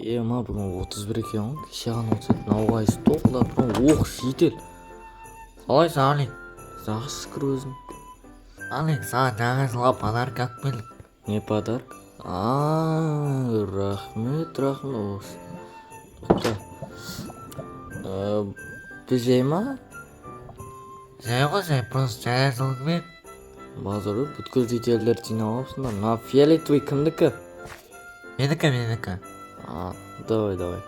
Ема, бүгін 31 екен ғой, кеше ғана 30 еді. Мынау қайсы тоқылдап тұрған? Ох, житель, қалайсың, Алик? Жақсы, шүкір, өзің? Алик, саған Жаңа жылға подарок алып келдік. Не подарок? А, рахмет, рахмет. Тоқта. Бұл жай ма? Жай ғой, жай, просто Жаңа жылмен. Базар, бүткіл жительдерді жинап алыпсыңдар. Мына фиолетовый кімдікі? Менікі, менікі. А, давай, давай.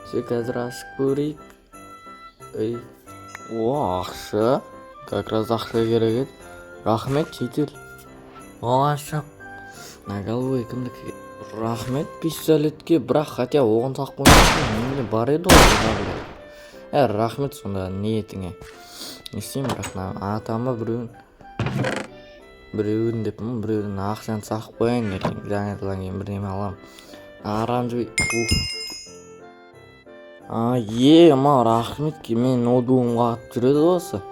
Все, қазір ашып көрейік. Ей, о, ақша. Как раз ақша керек еді. Рахмет, житель. Оғашып. Мына голубой кімдікі? Рахмет пистолетке, бірақ хотя оғын салып қоймапсың. Менде бар еді ғой бұлар. Ә, рахмет сонда ниетіңе. Не істеймін, бірақ мына атама біреуін, біреуін деп, біреудің ақшаны сағып қояйын, ертең Жаңа жылдан кейін бірдеме аламын. Оранжевый, ух. А, ема, рахмет, мен ноутбугым қатып жүреді осы.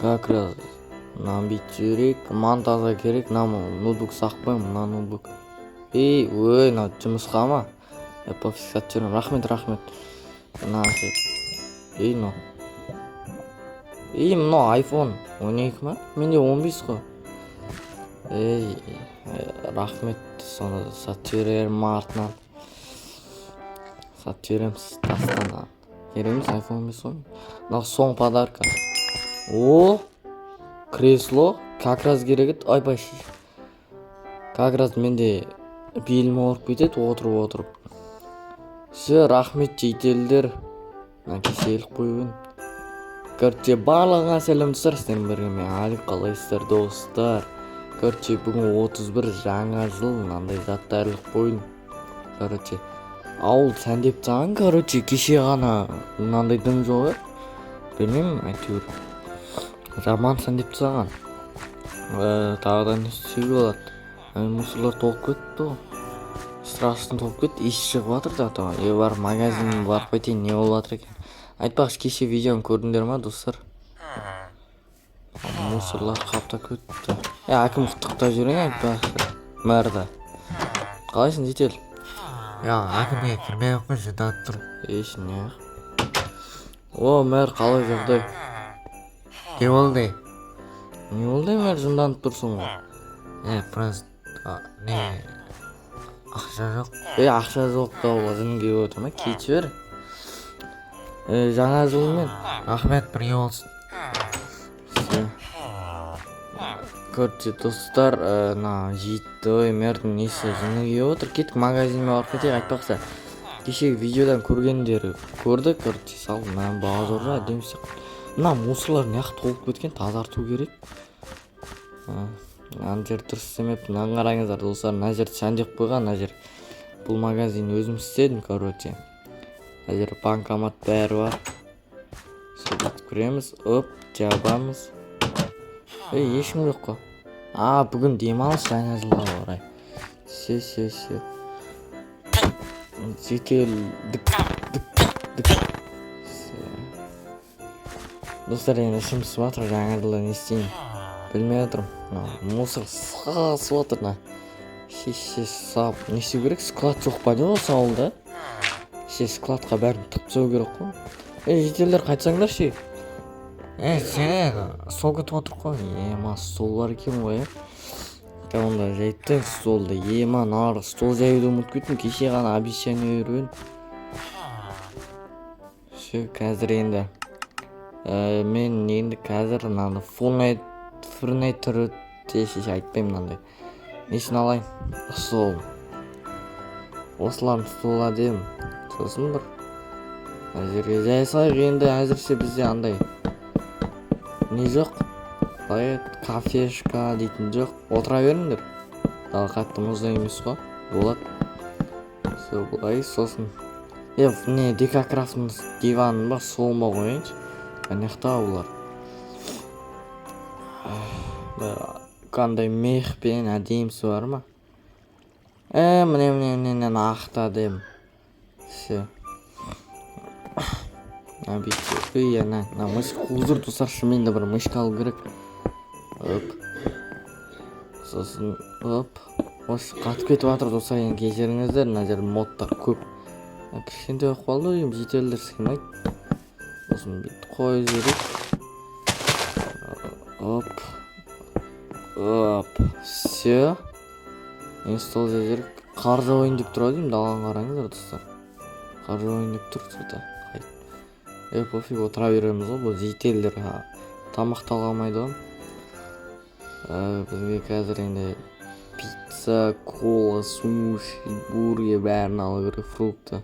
Как раз мынаны бүйтіп жіберейік, монтажға керек, мына ноутбук сағып қоямын, мына ноутбук. Ей, ой, мынау жұмысқа ма? Е, пофиг, сатып жіберемін. Рахмет, рахмет. Мына ше. Ей, мынау. Ей, мынау iPhone 12 ма? Менде 15 қой. Ей, рахмет, соны сатып жіберермін артынан. Сатып жіберемін тастан. Керек емес, iPhone 15 қой. Мынау соңғы подарка. О, кресло, как раз керек еді. Ойбай, как раз менде белім ауырып кетеді отырып отырып. Все, рахмет, жительдер. Мына кеше іліп қойып едім. Короче, барлығыңа сәлем, достар, сіздермен бірге мен, Алик. Қалайсыздар, достар? Короче, бүгін 31, Жаңа жыл, мынандай заттар іліп қойдым. Короче, ауыл сәндеп тастаған, короче, кеше ғана мынандай дым жоқ еді. Білмеймін, әйтеуір жаман сәндеп тастаған. Тағы да не істеуге болады? Мусорлар толып кетті ғой, страшно толып кетті, иіс шығып жатыр да. То е, барып магазинге барып қайтайын, не болып жатыр екен. Айтпақшы, кеше видеоны көрдіңдер ма, достар? Мусорлар қаптап кетті. Е, әкім, құттықтап жіберейін. Айтпақшы, мэрді. Қалайсың, житель? Я, әкімге кірмей ақ қой, жынданып тұр. Еш не. О, мэр, қалай жағдай? Не болды? Не болды, мэр, жынданып тұрсың ғой. Е, просто не, ақша жоқ. Е, ақша жоқ та, ол жын келіп отыр ма? Кетіп жібер. Е, Жаңа жылмен. Рахмет, бірге болсын. Все. Короче, достар, мына жетті. Ой, мэрдің несі, жыны келіп отыр. Кеттік, магазинге барып кетейік. Айтпақшы, кешегі видеодан көргендер көрді. Короче, сал, мына базар әдемі сияқты. Мына мусорлар неғып толып кеткен, тазарту керек. Ана жер дұрыс істемепті. Мынаны қараңыздар, достар, мына жерді сәндеп қойған. Мына жер, бұл магазин өзім істедім. Короче, мына жер банкомат, бәрі бар. Сөйтіп кіреміз, оп, жабамыз. Ей, ешкім жоқ қой. А, бүгін демалыс Жаңа жылға орай. Все, все, все. Житель, дік, дік, дік. Все. Достар, енді ішім пысып жатыр, Жаңа жылда не істеймін білмей жатырмын. Мына мусор сасып жатыр, мына шеше сап, не істеу керек? Склад жоқ па не осы ауылда? Ше, складқа бәрін тығып тастау керек қой. Ей, жительдер, қайтсаңдаршы. Е, сен стол күтіп отыр қой. Ема, стол бар екен ғой, иә. Онда жайып тастайық столды. Ема, нары стол жаюды ұмытып кеттім, кеше ғана обещание беріп едім. Все, қазір енді мен енді қазір мынаны фурнитюр айтпаймын, мынандай несін алайын, стол, осылардың стол әдемі. Сосын бір мына жерге жай салайық. Енді әзірше бізде андай не жоқ, қалай еді, кафешка дейтін жоқ. Отыра беріңдер, дала қатты мұздай емес қой, болады. Все, былай. Сосын е, не, декокрафтың диванын ба, столын ба қояйыншы ана жақта. Бұлар бір қандай мехпен әдемісі бар ма? Е, міне, міне, міне, міне, нақты әдемі. Все, мына бүйтіп. Ей, ана мына мышка қуып жүр, достар. Шынымен де бір мышка алу керек. Оп, сосын оп. Осы қатып кетіп жатыр, достар, енді кешіріңіздер. Мына жерде модтар көп. Кішкентай болып қалды ғой деймін, жительдер сыймайды. Осыны бүйтіп қойып жіберейік. Оп, оп, все. Енді стол жер, қар жауайын деп тұр ау деймін. Даланы қараңыздар, достар, қар жауайын деп тұр че-то. Е, пофиг, отыра береміз ғой. Бұл жительдер тамақ та ала алмайды ғой. Бізге қазір енді пицца, кола, суши, бургер, бәрін алу керек, фрукты.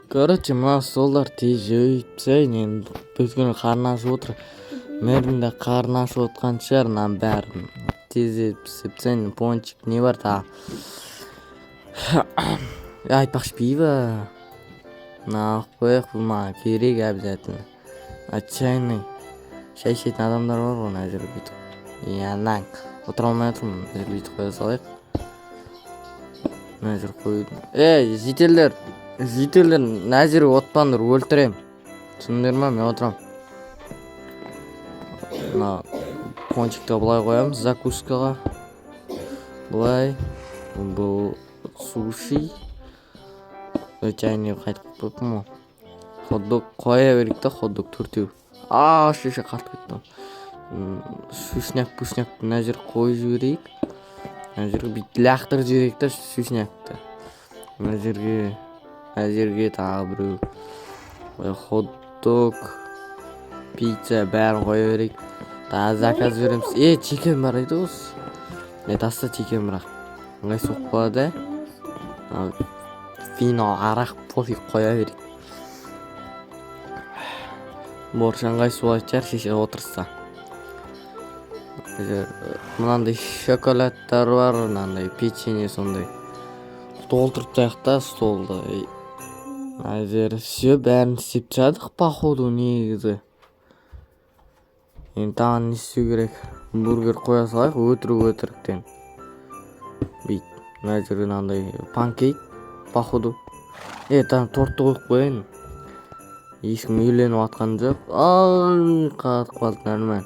Короче, мына столдар тез жеп тастайын енді, өйткені қарны ашып отыр. Мэрдің де қарны ашып отқан шығар. Мынаның бәрін тездетіп істеп тастайын. Пончик, не бар тағы? Е, айтпақшы, пиво мына алып қояйық, бұл маған керек обязательно. А чайный, шай ішетін адамдар бар ғой. Мына жерге бүйтіп, анаң отыра алмай жатырмын. Мына жерге бүйтіп қоя салайық, мына жерге қою. Ей, жительдер, жительдер, мына жерге отпаңдар, өлтіремін, түсіндіңдер ма? Мен отырамын. Мына пончикті былай қоямыз, закускаға былай. Бұл суши, чайный қайтып қойыппын ғой. Хот дог қоя берейік та, хот дог төртеу. А, шеше, қатып кетті. Сушняк, пушнякты мына жерге қойып жіберейік. Мына жерге бүйтіп лақтырып жіберейік та сушнякты. Мына жерге, мына жерге тағы біреу. Хот дог, пицца, бәрін қоя берейік. Тағы заказ береміз. Е, чикен бар еді осы. Е, таста чикен, бірақ ыңғайсыз болып қалады. Ә, вино, арақ, пофиг, қоя берейік. Борщ ыңғайсыз болатын шығар шеше отырса. Мынандай шоколадтар бар, мынандай печенье, сондай толтырып тастайық та столды. Мына жер, все, бәрін істеп тастадық, походу, негізі. Енді тағы не істеу керек? Бургер қоя салайық өтірік өтіріктен бүйтіп. Мына жерге мынандай панкейк, походу. Е, там тортты қойып қояйын, ешкім үйленіп жатқан жоқ. Ай, қатып қалды. Нормально,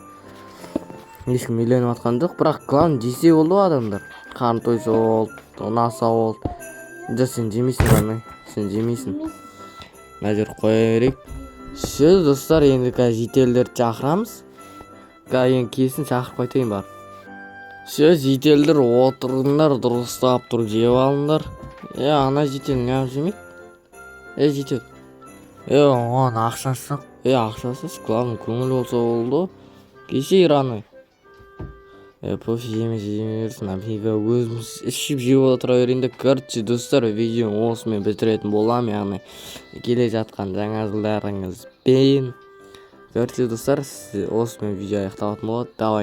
ешкім үйленіп жатқан жоқ, бірақ главное жесе болды ғой. Адамдар қарны тойса болды, ұнаса болды. Жоқ, сен жемейсің, родной, сен жемейсің. Мына жерге қоя берейік. Все, достар, енді қазір жительдерді шақырамыз. Қазір енді келсін, шақырып қайтайын барып. Все, жительдер, отырыңдар, дұрыстап тұрып жеп алыңдар. Е, ана житель неғып жемейді? Е, житель! Е, оған ақшасы жоқ. Е, ақшасы, главное көңіл болса болды ғой. Кешір, родной. Е, пофиг, жемесе жемей берсін. Пиво өзім ішіп жеп отыра берейін де. Короче, достар, видеоны осымен бітіретін боламын, яғни келе жатқан жаңа жылдарыңызбен. Короче, достар, осымен видео аяқталатын болады. Давай.